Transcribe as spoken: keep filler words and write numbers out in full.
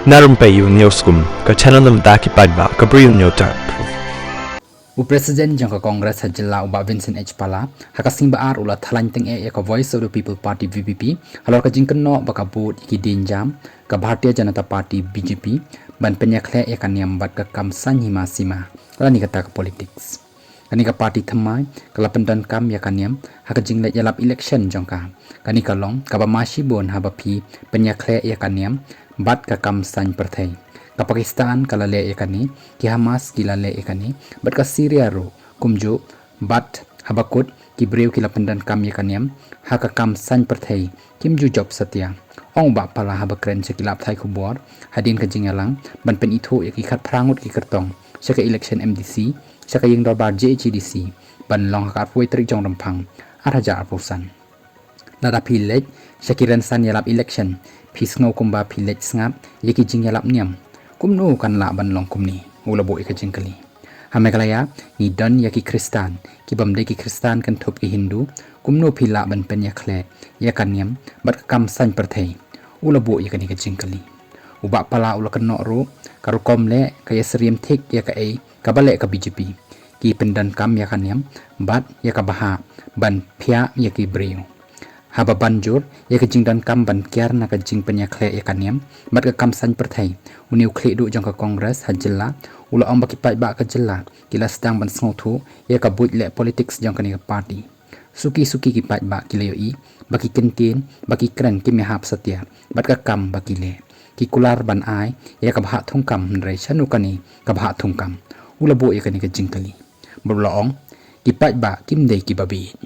Na Rympei U News Kum, ka channel na bynta ki paidbah ka Bri U News Tap. U President jong ka Congress ha jylla u Bah Vincent H Pala, ha ka sngi Ba-ar u la thalang tyngeh ïa ka Voice of the People Party V P P, halor ka jingkynnoh ba ka bud ïa ki dienjam ka Bharatiya Janata Party B J P, ban pynïakhleh ïa ka niam bad ka kam saiñ hima sima, lane kata ka politics. Kane ka party thymmai ka la pyndonkam ïa ka niam ha ka jingleit ïalap election jong ka. Kane ka long kaba mashibun haba phi pynïakhleh ïa ka niam bad ka kam saiñ pyrthei. Ka Pakistan ka la leh ïa kane, ki Hamas ki la leh ïa kane, bad ka Syria ruh kumjuh, bad haba kut ki briew ki la pyndonkam ïa ka niam ha ka kam saiñ pyrthei, kim ju jop satia. Ong u Bah Pala haba kren sha ki lad pathai khubor hadien ka jingïalang ban pynithuh ïa ki khatphra ngut ki kyrtong sha ka election M D C, sha ka ïing dorbar J H A D C, ban long ha ka arphew wei tarik jong Rymphang, ar hajar arphew san. Lada phi leit sha ki rynsan ïalap election, phi sngew kumba phi leit sngap ïa ki jingïalap niam. Kumno kan lah ban long kumne? U la buh ïa ka jingkylli. Ha Meghalaya ngi don ïa ki Khristan, ki bym dei ki Khristan kynthup ki Hindu, kumno phi lah ban pynïakhleh ïa ka niam bad ka kam saiñ pyrthei? U la buh ïa kane ka jingkylli. U Bah Pala u la kynnoh ruh, ka rukom leh ka ïasyriem thik ïa kaei kaba leh ka B J P. Ki pyndonkam ïa ka niam bad ïa ka bhah ban phiah ïa ki briew. Haba ban jur ïa ka jingdonkam ban kiar na ka jingpynïakhleh ïa ka niam bad ka kam saiñ pyrthei, une u khlieh duh jong ka Congress ha jylla u la ong ba ki paidbah ka jylla ki la sdang ban sngewthuh ïa ka buit leh politics jong kane ka party. Suki suki ki paidbah ki la ïohi ba ki kyntien ba ki kren kim ïahap satia bad ka kam ba ki leh. Ki kular ban ai ïa ka bhah thungkam, hynrei shano kane ka bhah thungkam? U la buh ïa kane ka jingkylli. Bad u la ong, ki paidbah kim dei kiba bieit.